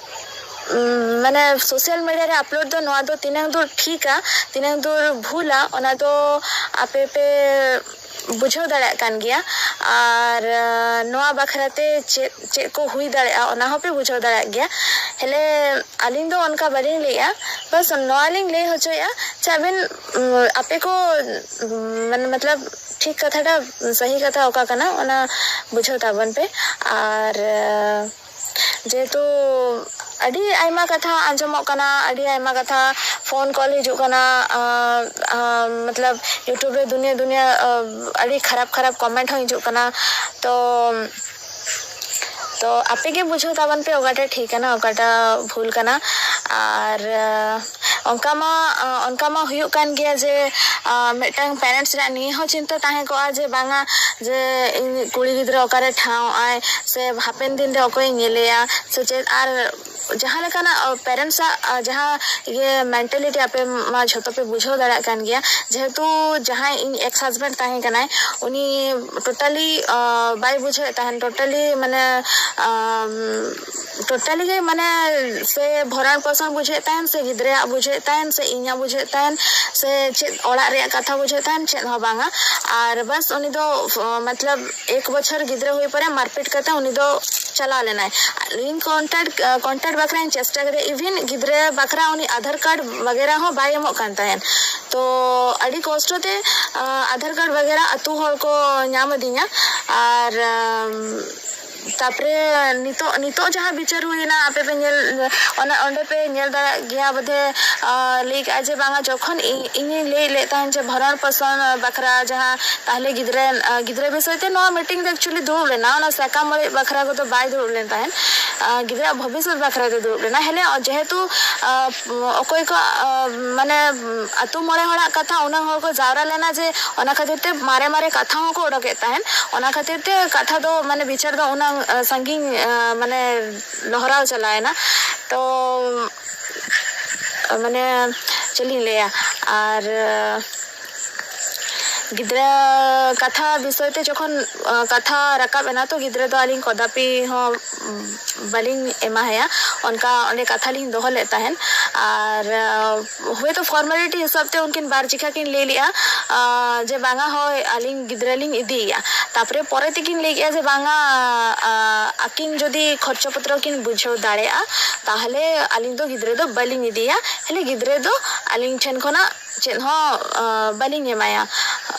ᱩᱢ, ᱢᱟᱱᱮ ᱥᱳᱥᱟᱞ ᱢᱤᱰᱤᱭᱟ ᱨᱮ ᱟᱯᱞᱳᱰ ᱫᱚ ᱱᱚᱣᱟ ᱫᱚ ᱛᱤᱱᱟᱹᱝ ᱫᱩᱨ ᱴᱷᱤᱠᱟ, ᱛᱤᱱᱟᱹᱝ ᱫᱩᱨ ᱵᱷᱩᱞᱟ, ᱚᱱᱟ ᱫᱚ ᱟᱯᱮ ᱯᱮ ᱵᱩᱡᱷᱟᱹᱣ ᱫᱟᱲᱮᱭᱟᱜ ᱠᱟᱱ ᱜᱮᱭᱟ᱾ ᱟᱨ ᱟ, ᱱᱚᱣᱟ ᱵᱟᱠᱷᱨᱟ ᱛᱮ ᱪᱮᱫ ᱪᱮᱫ ᱠᱚ ᱦᱩᱭ ᱫᱟᱲᱮᱭᱟᱜᱼᱟ, ᱚᱱᱟ ᱦᱚᱸᱯᱮ ᱵᱩᱡᱷᱟᱹᱣ ᱫᱟᱲᱮᱭᱟᱜ ᱜᱮᱭᱟ᱾ ᱦᱮᱞᱮ ᱟᱹᱞᱤᱧ ᱫᱚ ᱚᱱᱠᱟ ᱵᱟᱹᱞᱤᱧ ᱞᱟᱹᱭᱮᱜᱼᱟ, ᱵᱟᱥ ᱱᱚᱣᱟ ᱞᱤᱧ ᱞᱟᱹᱭ ᱦᱚᱪᱚᱭᱮᱜᱼᱟ ᱡᱮ ᱟᱵᱮᱱ ᱩᱢ, ᱟᱯᱮ ᱠᱚ ᱩᱢ, ᱢᱟᱱᱮ ᱢᱚᱛᱞᱚᱵ ᱴᱷᱤᱠ ᱠᱟᱛᱷᱟᱴᱟ, ᱥᱟᱹᱦᱤ ᱠᱟᱛᱷᱟ ᱚᱠᱟ ᱠᱟᱱᱟ ᱚᱱᱟ ᱵᱩᱡᱷᱟᱹᱣ ᱛᱟᱵᱚᱱ ᱯᱮ᱾ ᱟᱨ ᱟ, ᱡᱮᱦᱮᱛᱩ ᱟᱹᱰᱤ ᱟᱭᱢᱟ ᱠᱟᱛᱷᱟ ᱟᱸᱡᱚᱢᱚᱜ ᱠᱟᱱᱟ, ᱟᱹᱰᱤ ᱟᱭᱢᱟ ᱠᱟᱛᱷᱟ ᱯᱷᱳᱱ ᱠᱚᱞ ᱦᱤᱡᱩᱜ ᱠᱟᱱᱟ, ᱟᱸ, ᱟᱸ, ᱢᱚᱛᱞᱚᱵ ᱭᱩᱴᱩᱵᱽ ᱨᱮ ᱫᱩᱱᱤᱭᱟᱹ ᱫᱩᱱᱤᱭᱟᱹ, ᱟᱸ, ᱟᱹᱰᱤ ᱠᱷᱟᱨᱟᱯ ᱠᱷᱟᱨᱟᱯ ᱠᱚᱢᱮᱱᱴ ᱦᱚᱸ ᱦᱤᱡᱩᱜ ᱠᱟᱱᱟ᱾ ᱛᱚ ᱛᱚ ᱟᱯᱮ ᱜᱮ ᱵᱩᱡᱷᱟᱹᱣ ᱛᱟᱵᱚᱱ ᱯᱮ ᱚᱠᱟᱴᱟᱜ ᱴᱷᱤᱠ ᱠᱟᱱᱟ, ᱚᱠᱟᱴᱟᱜ ᱵᱷᱩᱞ ᱠᱟᱱᱟ᱾ ᱟᱨ ᱟᱸ, ᱚᱱᱠᱟ ᱢᱟ ᱟᱸ, ᱚᱱᱠᱟ ᱢᱟ ᱦᱩᱭᱩᱜ ᱠᱟᱱ ᱜᱮᱭᱟ ᱡᱮ ᱟᱸ, ᱢᱤᱫᱴᱟᱝ ᱯᱮᱨᱮᱱᱴᱥ ᱨᱮᱭᱟᱜ ᱱᱤᱭᱟᱹ ᱦᱚᱸ ᱪᱤᱱᱛᱟᱹ ᱛᱟᱦᱮᱸ ᱠᱚᱜᱼᱟ ᱡᱮ ᱵᱟᱝᱟ ᱡᱮ ᱤᱧ ᱠᱩᱲᱤ ᱜᱤᱫᱽᱨᱟᱹ ᱚᱠᱟᱨᱮ ᱴᱷᱟᱶ ᱟᱭ ᱥᱮ ᱦᱟᱯᱮᱱ ᱫᱤᱱ ᱨᱮ ᱚᱠᱚᱭᱮ ᱧᱮᱞᱮᱭᱟ ᱥᱮ ᱪᱮᱫ᱾ ᱟᱨ ᱡᱟᱦᱟᱸ ᱞᱮᱠᱟᱱᱟᱜ ᱯᱮᱨᱮᱱᱴᱥ ᱟᱜ ᱡᱟᱦᱟᱸ ᱤᱭᱟᱹ ᱢᱮᱱᱴᱟᱞᱤᱴᱤ ᱟᱯᱮ ᱢᱟ ᱡᱷᱚᱛᱚ ᱯᱮ ᱵᱩᱡᱷᱟᱹᱣ ᱫᱟᱲᱮᱭᱟᱜ ᱠᱟᱱ ᱜᱮᱭᱟ, ᱡᱮᱦᱮᱛᱩ ᱡᱟᱦᱟᱸᱭ ᱤᱧ ᱮᱠᱥ ᱦᱟᱥᱵᱮᱱᱰ ᱛᱟᱦᱮᱸ ᱠᱟᱱᱟᱭ ᱩᱱᱤ ᱴᱳᱴᱟᱞᱤ ᱵᱟᱭ ᱵᱩᱡᱷᱟᱹᱣᱮᱫ ᱛᱟᱦᱮᱱ, ᱴᱳᱴᱟᱞᱤ ᱢᱟᱱᱮ ᱴᱳᱴᱟᱞᱤ ᱜᱮ ᱢᱟᱱᱮ ᱥᱮ ᱵᱷᱚᱨᱚᱱ ᱯᱳᱥᱚᱱ ᱵᱩᱡᱷᱟᱹᱣᱮᱫ ᱛᱟᱦᱮᱱ ᱥᱮ ᱜᱤᱫᱽᱨᱟᱹᱣᱟᱜ ᱵᱩᱡᱷᱟᱹᱣᱮᱫ ᱛᱟᱦᱮᱱ ᱥᱮ ᱤᱧᱟᱹᱜ ᱵᱩᱡᱷᱟᱹᱣᱮᱫ ᱛᱟᱦᱮᱱ ᱥᱮ ᱪᱮᱫ ᱚᱲᱟᱜ ᱨᱮᱭᱟᱜ ᱠᱟᱛᱷᱟ ᱵᱩᱡᱷᱟᱹᱜ ᱛᱟᱦᱮᱱ, ᱪᱮᱫ ᱦᱚᱸ ᱵᱟᱝᱟ᱾ ᱟᱨ ᱵᱟᱥ ᱩᱱᱤ ᱫᱚ, ᱚ, ᱢᱚᱛᱞᱚᱵ ᱮᱠ ᱵᱚᱪᱷᱚᱨ ᱜᱤᱫᱽᱨᱟᱹ ᱦᱩᱭ ᱯᱚᱨᱮ ᱢᱟᱨᱯᱤᱴ ᱠᱟᱛᱮ ᱩᱱᱤ ᱫᱚ ᱪᱟᱞᱟᱣ ᱞᱮᱱᱟᱭ᱾ ᱤᱧ ᱠᱚᱱᱴᱟᱠᱴ, ᱠᱚᱱᱴᱟᱠᱴ ᱵᱟᱠᱷᱨᱟᱧ ᱪᱮᱥᱴᱟ ᱠᱮᱫᱟ, ᱤᱵᱷᱤᱱ ᱜᱤᱫᱽᱨᱟᱹ ᱵᱟᱠᱷᱨᱟ ᱩᱱᱤ ᱟᱫᱷᱟᱨ ᱠᱟᱨᱰ ᱵᱟᱜᱮᱨᱟ ᱦᱚᱸ ᱵᱟᱭ ᱮᱢᱚᱜ ᱠᱟᱱ ᱛᱟᱦᱮᱱ᱾ ᱛᱚ ᱟᱹᱰᱤ ᱠᱚᱥᱴᱚ ᱛᱮ, ᱟ, ᱟᱫᱷᱟᱨ ᱠᱟᱨᱰ ᱵᱟᱜᱮᱨᱟ ᱟᱹᱛᱩ ᱦᱚᱲ ᱠᱚ ᱧᱟᱢ ᱟᱹᱫᱤᱧᱟ᱾ ᱟᱨ, ᱟᱢ, ᱛᱟᱯᱚᱨᱮ ᱱᱤᱛᱚᱜ, ᱱᱤᱛᱚᱜ ᱡᱟᱦᱟᱸ ᱵᱤᱪᱟᱹᱨ ᱦᱩᱭᱱᱟ, ᱟᱯᱮ ᱯᱮ ᱧᱮᱞ, ᱚᱱᱟ, ᱚᱸᱰᱮ ᱯᱮ ᱧᱮᱞ ᱫᱟᱲᱮᱭᱟᱜ ᱜᱮᱭᱟ ᱵᱚᱫᱷᱮ, ᱟ, ᱞᱟᱹᱭ ᱠᱟᱜᱼᱟ ᱡᱮ ᱵᱟᱝᱟ, ᱡᱚᱠᱷᱚᱱ ᱤᱧ, ᱤᱧᱤᱧ ᱞᱟᱹᱭ ᱞᱮᱫ ᱛᱟᱦᱮᱸᱫ ᱡᱮ ᱵᱷᱚᱨᱚᱱ ᱯᱚᱥᱚᱱ ᱵᱟᱠᱷᱨᱟ ᱡᱟᱦᱟᱸ ᱛᱟᱦᱞᱮ ᱜᱤᱫᱽᱨᱟᱹ, ᱟ, ᱜᱤᱫᱽᱨᱟᱹ ᱵᱤᱥᱚᱭ ᱛᱮ ᱱᱚᱣᱟ ᱢᱤᱴᱤᱝ ᱫᱚ actually ᱫᱩᱲᱩᱵ ᱞᱮᱱᱟ, ᱚᱱᱟ ᱥᱟᱠᱟᱢ ᱚᱲᱮᱡ ᱵᱟᱠᱷᱨᱟ ᱠᱚᱫᱚ ᱵᱟᱭ ᱫᱩᱲᱩᱵ ᱞᱮᱱ ᱛᱟᱦᱮᱸᱫ᱾ ᱟ, ᱜᱤᱫᱽᱨᱟᱹ ᱵᱷᱚᱵᱤᱥᱥᱚᱛ ᱵᱟᱠᱷᱨᱟ ᱛᱮ ᱫᱩᱲᱩᱵ ᱞᱮᱱᱟ᱾ ᱦᱮᱞᱮ ᱡᱮᱦᱮᱛᱩ, ᱟ, ᱚᱠᱚᱭ ᱠᱚ, ᱟ, ᱢᱟᱱᱮ, ᱟᱛᱳ ᱢᱚᱬᱮ ᱦᱚᱲᱟᱜ ᱠᱟᱛᱷᱟ ᱩᱱᱟᱹᱜ ᱦᱚᱲ ᱠᱚ ᱡᱟᱣᱨᱟ ᱞᱮᱱᱟ ᱡᱮ ᱚᱱᱟ ᱠᱷᱟᱹᱛᱤᱨ ᱛᱮ ᱢᱟᱨᱮ ᱢᱟᱨᱮ ᱠᱟᱛᱷᱟ ᱦᱚᱸᱠᱚ ᱚᱰᱚᱠᱮᱫ ᱛᱟᱦᱮᱸᱫ᱾ ᱚᱱᱟ ᱠᱷᱟᱹᱛᱤᱨ ᱛᱮ ᱠᱟᱛᱷᱟ ᱫᱚ, ᱢᱟᱱᱮ, ᱵᱤᱪᱟᱹᱨ ᱫᱚ ᱩᱱᱟᱹᱜ, ᱟ, ᱥᱟᱺᱜᱤᱧ, ᱟ, ᱢᱟᱱᱮ, ᱞᱚᱦᱨᱟᱣ ᱪᱟᱞᱟᱣᱮᱱᱟ᱾ ᱛᱚ, ᱢᱟᱱᱮ, ᱪᱮᱫ ᱞᱤᱧ ᱞᱟᱹᱭᱟ, ᱟᱨ, ᱟ, ᱜᱤᱫᱽᱨᱟᱹ ᱠᱟᱛᱷᱟ ᱵᱤᱥᱚᱭ ᱛᱮ ᱡᱚᱠᱷᱚᱱ, ᱟ, ᱠᱟᱛᱷᱟ ᱨᱟᱠᱟᱵ ᱮᱱᱟ, ᱛᱚ ᱜᱤᱫᱽᱨᱟᱹ ᱫᱚ ᱟᱹᱞᱤᱧ ᱠᱚᱫᱟᱯᱤ ᱦᱚᱸ ᱵᱟᱹᱞᱤᱧ ᱮᱢᱟᱦᱟᱭᱟ᱾ ᱚᱱᱠᱟ ᱚᱸᱰᱮ ᱠᱟᱛᱷᱟ ᱞᱤᱧ ᱫᱚᱦᱚ ᱞᱮᱫ ᱛᱟᱦᱮᱸᱫ᱾ ᱟᱨ, ᱟ, ᱦᱳᱭᱛᱳ ᱯᱷᱚᱨᱢᱟᱞᱤᱴᱤ ᱦᱤᱥᱟᱹᱵ ᱛᱮ ᱩᱱᱠᱤᱱ ᱵᱟᱨ ᱪᱤᱠᱷᱟ ᱠᱤᱱ ᱞᱟᱹᱭ ᱞᱮᱜᱼᱟ, ᱟ, ᱡᱮ ᱵᱟᱝᱟ, ᱦᱳᱭ, ᱟᱹᱞᱤᱧ ᱜᱤᱫᱽᱨᱟᱹ ᱞᱤᱧ ᱤᱫᱤᱭᱮᱭᱟ᱾ ᱛᱟᱯᱚᱨᱮ ᱯᱚᱨᱮ ᱛᱮᱠᱤᱱ ᱞᱟᱹᱭ ᱠᱮᱜᱼᱟ ᱡᱮ ᱵᱟᱝᱟ, ᱟ, ᱟᱹᱠᱤᱱ ᱡᱩᱫᱤ ᱠᱷᱚᱨᱪᱟ ᱯᱚᱛᱨᱚ ᱠᱤᱱ ᱵᱩᱡᱷᱟᱹᱣ ᱫᱟᱲᱮᱭᱟᱜᱼᱟ, ᱛᱟᱦᱚᱞᱮ ᱟᱹᱞᱤᱧ ᱫᱚ ᱜᱤᱫᱽᱨᱟᱹ ᱫᱚ ᱵᱟᱹᱞᱤᱧ ᱤᱫᱤᱭᱟ᱾ ᱦᱮᱞᱮ ᱜᱤᱫᱽᱨᱟᱹ ᱫᱚ ᱟᱹᱞᱤᱧ ᱴᱷᱮᱱ ᱠᱷᱚᱱᱟᱜ ᱪᱮᱫ ᱦᱚᱸ, ᱟ, ᱵᱟᱹᱞᱤᱧ ᱮᱢᱟᱭᱟ᱾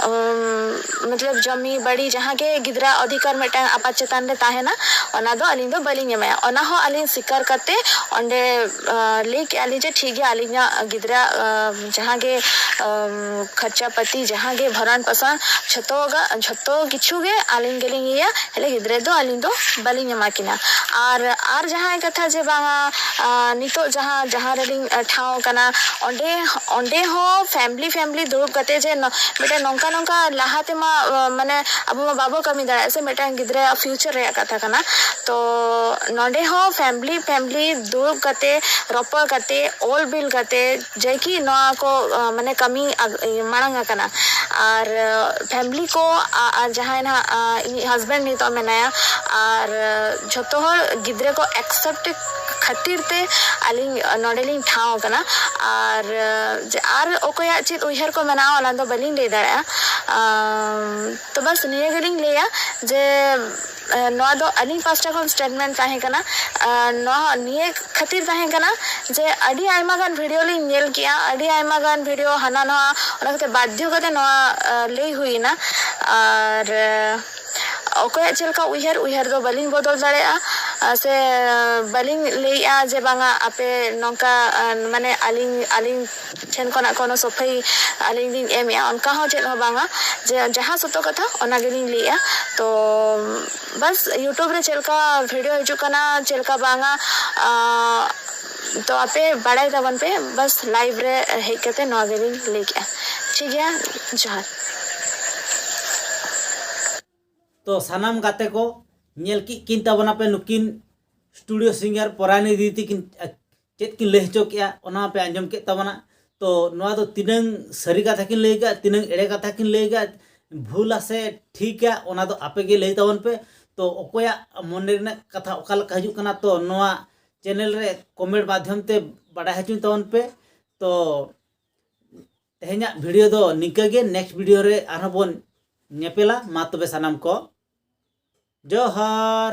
ᱟᱢ, ᱢᱚᱛᱞᱚᱵ ᱡᱚᱢᱤ ᱵᱟᱲᱤ ᱡᱟᱦᱟᱸ ᱜᱮ ᱜᱤᱫᱽᱨᱟᱹ ᱚᱫᱷᱤᱠᱟᱨ ᱢᱤᱫᱴᱟᱝ ᱟᱯᱟᱛ ᱪᱮᱛᱟᱱ ᱨᱮ ᱛᱟᱦᱮᱱᱟ, ᱚᱱᱟ ᱫᱚ ᱟᱹᱞᱤᱧ ᱫᱚ ᱵᱟᱹᱞᱤᱧ ᱮᱢᱟᱭᱟ᱾ ᱚᱱᱟ ᱦᱚᱸ ᱟᱹᱞᱤᱧ ᱥᱤᱠᱟᱨ ᱠᱟᱛᱮ ᱚᱸᱰᱮ, ᱟ, ᱞᱟᱹᱭ ᱠᱮᱜᱼᱟ ᱞᱤᱧ ᱡᱮ ᱴᱷᱤᱠ ᱜᱮᱭᱟ, ᱟᱹᱞᱤᱧᱟᱜ ᱜᱤᱫᱽᱨᱟᱹ, ᱟ, ᱡᱟᱦᱟᱸ ᱜᱮ, ᱟᱢ, ᱠᱷᱚᱨᱪᱟ ᱯᱟᱹᱛᱤ, ᱡᱟᱦᱟᱸ ᱜᱮ ᱵᱷᱚᱨᱚᱱ ᱯᱚᱥᱚᱱ, ᱡᱷᱚᱛᱚ ᱜᱟ-, ᱡᱷᱚᱛᱚ ᱠᱤᱪᱷᱩ ᱜᱮ ᱟᱹᱞᱤᱧ ᱜᱮᱞᱤᱧ ᱤᱭᱟᱹᱭᱟ᱾ ᱦᱮᱞᱮ ᱜᱤᱫᱽᱨᱟᱹ ᱫᱚ ᱟᱹᱞᱤᱧ ᱫᱚ ᱵᱟᱹᱞᱤᱧ ᱮᱢᱟ ᱠᱤᱱᱟ᱾ ᱟᱨ, ᱟᱨ ᱡᱟᱦᱟᱸᱭ ᱠᱟᱛᱷᱟ ᱡᱮ ᱵᱟᱝᱟ, ᱟ, ᱱᱤᱛᱚᱜ ᱡᱟᱦᱟᱸ, ᱡᱟᱦᱟᱸ ᱨᱮᱞᱤᱧ, ᱟ, ᱴᱷᱟᱶ ᱠᱟᱱᱟ, ᱚᱸᱰᱮ, ᱚᱸᱰᱮ ᱦᱚᱸ ᱯᱷᱮᱢᱞᱤ, ᱯᱷᱮᱢᱞᱤ ᱫᱩᱲᱩᱵ ᱠᱟᱛᱮ ᱡᱮ ᱱᱚ-, ᱢᱤᱫᱴᱮᱱ ᱱᱚᱝᱠᱟ, ᱱᱚᱝᱠᱟ ᱞᱟᱦᱟ ᱛᱮᱢᱟ, ᱟ, ᱢᱟᱱᱮ ᱟᱵᱚ ᱢᱟ ᱵᱟᱵᱚ ᱠᱟᱹᱢᱤ ᱫᱟᱲᱮᱭᱟᱜᱼᱟ ᱥᱮ, ᱢᱤᱫᱴᱟᱝ ᱜᱤᱫᱽᱨᱟᱹᱣᱟᱜ ᱯᱷᱤᱭᱩᱪᱟᱨ ᱨᱮᱭᱟᱜ ᱠᱟᱛᱷᱟ ᱠᱟᱱᱟ᱾ ᱛᱚ ᱱᱚᱸᱰᱮ ᱦᱚᱸ ᱯᱷᱮᱢᱞᱤ, ᱯᱷᱮᱢᱞᱤ ᱫᱩᱲᱩᱵ ᱠᱟᱛᱮ, ᱨᱚᱯᱚᱲ ᱠᱟᱛᱮ, ᱚᱞ ᱵᱤᱞ ᱠᱟᱛᱮ, ᱡᱮ ᱠᱤ ᱱᱚᱣᱟ ᱠᱚ, ᱟ, ᱢᱟᱱᱮ ᱠᱟᱹᱢᱤ ᱟᱜ-, ᱤᱭᱟᱹ, ᱢᱟᱲᱟᱝ ᱟᱠᱟᱱᱟ᱾ ᱟᱨ, ᱟ, ᱯᱷᱮᱢᱞᱤ ᱠᱚ, ᱟ-, ᱟᱨ ᱡᱟᱦᱟᱸᱭ ᱱᱟᱦᱟᱜ, ᱟ, ᱤᱧᱤᱡ ᱦᱟᱥᱵᱮᱱᱰ ᱱᱤᱛᱚᱜ ᱢᱮᱱᱟᱭᱟ, ᱟᱨ, ᱟ, ᱡᱷᱚᱛᱚ ᱦᱚᱲ ᱜᱤᱫᱽᱨᱟᱹ ᱠᱚ ᱮᱠᱥᱮᱯᱴ ᱠᱷᱟᱹᱛᱤᱨ ᱛᱮ ᱟᱹᱞᱤᱧ, ᱟ, ᱱᱚᱰᱮᱞᱤᱧ ᱴᱷᱟᱶ ᱟᱠᱟᱱᱟ᱾ ᱟᱨ, ᱟ, ᱡᱟ-, ᱟᱨ ᱚᱠᱚᱭᱟᱜ ᱪᱮᱫ ᱩᱭᱦᱟᱹᱨ ᱠᱚ ᱢᱮᱱᱟᱜᱼᱟ, ᱚᱱᱟ ᱫᱚ ᱵᱟᱹᱞᱤᱧ ᱞᱟᱹᱭ ᱫᱟᱲᱮᱭᱟᱜᱼᱟ᱾ ᱟᱢ, ᱛᱚ ᱵᱟᱥ ᱱᱤᱭᱟᱹ ᱜᱮᱞᱤᱧ ᱞᱟᱹᱭᱟ ᱡᱮ, ᱮ, ᱱᱚᱣᱟ ᱫᱚ ᱟᱹᱞᱤᱧ ᱯᱟᱦᱴᱟ ᱠᱷᱚᱱ ᱥᱴᱮᱴᱢᱮᱱᱴ ᱛᱟᱦᱮᱸ ᱠᱟᱱᱟ᱾ ᱟᱨ ᱱᱚᱣᱟ ᱱᱤᱭᱟᱹ ᱠᱷᱟᱹᱛᱤᱨ ᱛᱟᱦᱮᱸ ᱠᱟᱱᱟ ᱡᱮ ᱟᱹᱰᱤ ᱟᱭᱢᱟ ᱜᱟᱱ ᱵᱷᱤᱰᱤᱭᱳ ᱞᱤᱧ ᱧᱮᱞ ᱠᱮᱜᱼᱟ, ᱟᱹᱰᱤ ᱟᱭᱢᱟ ᱜᱟᱱ ᱵᱷᱤᱰᱤᱭᱳ ᱦᱟᱱᱟ ᱱᱚᱣᱟ, ᱚᱱᱟ ᱠᱷᱟᱹᱛᱤᱨ ᱵᱟᱫᱽᱫᱷᱚ ᱠᱟᱛᱮ ᱱᱚᱣᱟ, ᱮ, ᱞᱟᱹᱭ ᱦᱩᱭᱮᱱᱟ᱾ ᱟᱨ, ᱮ, ᱚᱠᱚᱭᱟᱜ ᱪᱮᱫ ᱞᱮᱠᱟ ᱩᱭᱦᱟᱹᱨ, ᱩᱭᱦᱟᱹᱨ ᱫᱚ ᱵᱟᱹᱞᱤᱧ ᱵᱚᱫᱚᱞ ᱫᱟᱲᱮᱭᱟᱜᱼᱟ, ᱟᱨ ᱥᱮ ᱵᱟᱹᱞᱤᱧ ᱞᱟᱹᱭᱮᱜᱼᱟ ᱡᱮ ᱵᱟᱝᱟ ᱟᱯᱮ ᱱᱚᱝᱠᱟ, ᱟᱨ ᱢᱟᱱᱮ ᱟᱹᱞᱤᱧ, ᱟᱹᱞᱤᱧ ᱴᱷᱮᱱ ᱠᱷᱚᱱᱟᱜ ᱠᱳᱱᱳ ᱥᱟᱹᱯᱷᱟᱹᱭ ᱟᱹᱞᱤᱧ ᱞᱤᱧ ᱮᱢᱮᱜᱼᱟ, ᱚᱱᱠᱟ ᱦᱚᱸ ᱪᱮᱫ ᱦᱚᱸ ᱵᱟᱝᱟ᱾ ᱡᱮ ᱡᱟᱦᱟᱸ ᱥᱚᱛᱚ ᱠᱟᱛᱷᱟ, ᱚᱱᱟ ᱜᱮᱞᱤᱧ ᱞᱟᱹᱭᱮᱜᱼᱟ᱾ ᱛᱚ ᱵᱟᱥ YouTube ᱨᱮ ᱪᱮᱫ ᱞᱮᱠᱟ ᱵᱷᱤᱰᱤᱭᱳ ᱦᱤᱡᱩᱜ ᱠᱟᱱᱟ, ᱪᱮᱫ ᱞᱮᱠᱟ ᱵᱟᱝᱟ, ᱟᱸ, ᱛᱚ ᱟᱯᱮ ᱵᱟᱲᱟᱭ ᱛᱟᱵᱚᱱ ᱯᱮ, ᱵᱟᱥ ᱞᱟᱭᱤᱵᱷ ᱨᱮ ᱦᱮᱡ ᱠᱟᱛᱮ ᱱᱚᱣᱟ ᱜᱮᱞᱤᱧ ᱞᱟᱹᱭ ᱠᱮᱜᱼᱟ᱾ ᱴᱷᱤᱠ ᱜᱮᱭᱟ, ᱡᱚᱦᱟᱨ᱾ ᱛᱚ ᱥᱟᱱᱟᱢ ᱜᱟᱛᱮ ᱠᱚ, ᱧᱮᱞ ᱠᱮᱫ ᱠᱤᱱ ᱛᱟᱵᱚᱱᱟᱯᱮ ᱱᱩᱠᱤᱱ ᱥᱴᱩᱰᱤᱭᱳ ᱥᱤᱝᱜᱟᱨ ᱯᱚᱨᱟᱭᱱᱤ ᱫᱤᱫᱤ ᱛᱤᱠᱤᱱ, ᱟ, ᱪᱮᱫ ᱠᱤᱱ ᱞᱟᱹᱭ ᱦᱚᱪᱚ ᱠᱮᱜᱼᱟ, ᱚᱱᱟ ᱯᱮ ᱟᱸᱡᱚᱢ ᱠᱮᱫ ᱛᱟᱵᱚᱱᱟ᱾ ᱛᱚ ᱱᱚᱣᱟ ᱫᱚ ᱛᱤᱱᱟᱹᱝ ᱥᱟᱹᱨᱤ ᱠᱟᱛᱷᱟ ᱠᱤᱱ ᱞᱟᱹᱭ ᱠᱟᱜ, ᱛᱤᱱᱟᱹᱝ ᱮᱲᱮ ᱠᱟᱛᱷᱟ ᱠᱤᱱ ᱞᱟᱹᱭ ᱠᱟᱜ, ᱵᱷᱩᱞᱟ ᱥᱮ ᱴᱷᱤᱠᱟ, ᱚᱱᱟ ᱫᱚ ᱟᱯᱮ ᱜᱮ ᱞᱟᱹᱭ ᱛᱟᱵᱚᱱ ᱯᱮ᱾ ᱛᱚ ᱚᱠᱚᱭᱟᱜ ᱢᱚᱱᱮ ᱨᱮᱱᱟᱜ ᱠᱟᱛᱷᱟ ᱚᱠᱟ ᱞᱮᱠᱟ ᱦᱤᱡᱩᱜ ᱠᱟᱱᱟ, ᱛᱚ ᱱᱚᱣᱟ ᱪᱮᱱᱮᱞ ᱨᱮ ᱠᱚᱢᱮᱱᱴ ᱢᱟᱫᱽᱫᱷᱚᱢ ᱛᱮ ᱵᱟᱰᱟᱭ ᱦᱚᱪᱚᱧ ᱛᱟᱵᱚᱱ ᱯᱮ᱾ ᱛᱚ ᱛᱮᱦᱮᱧᱟᱜ ᱵᱷᱤᱰᱤᱭᱳ ᱫᱚ ᱱᱤᱝᱠᱟᱹ ᱜᱮ, ᱱᱮᱠᱥᱴ ᱵᱷᱤᱰᱤᱭᱳ ᱨᱮ ᱟᱨᱦᱚᱸ ᱵᱚᱱ ᱧᱮᱯᱮᱞᱟ᱾ ᱢᱟ ᱛᱚᱵᱮ ᱥᱟᱱᱟᱢ ᱠᱚ ᱡᱚᱦᱟᱨ᱾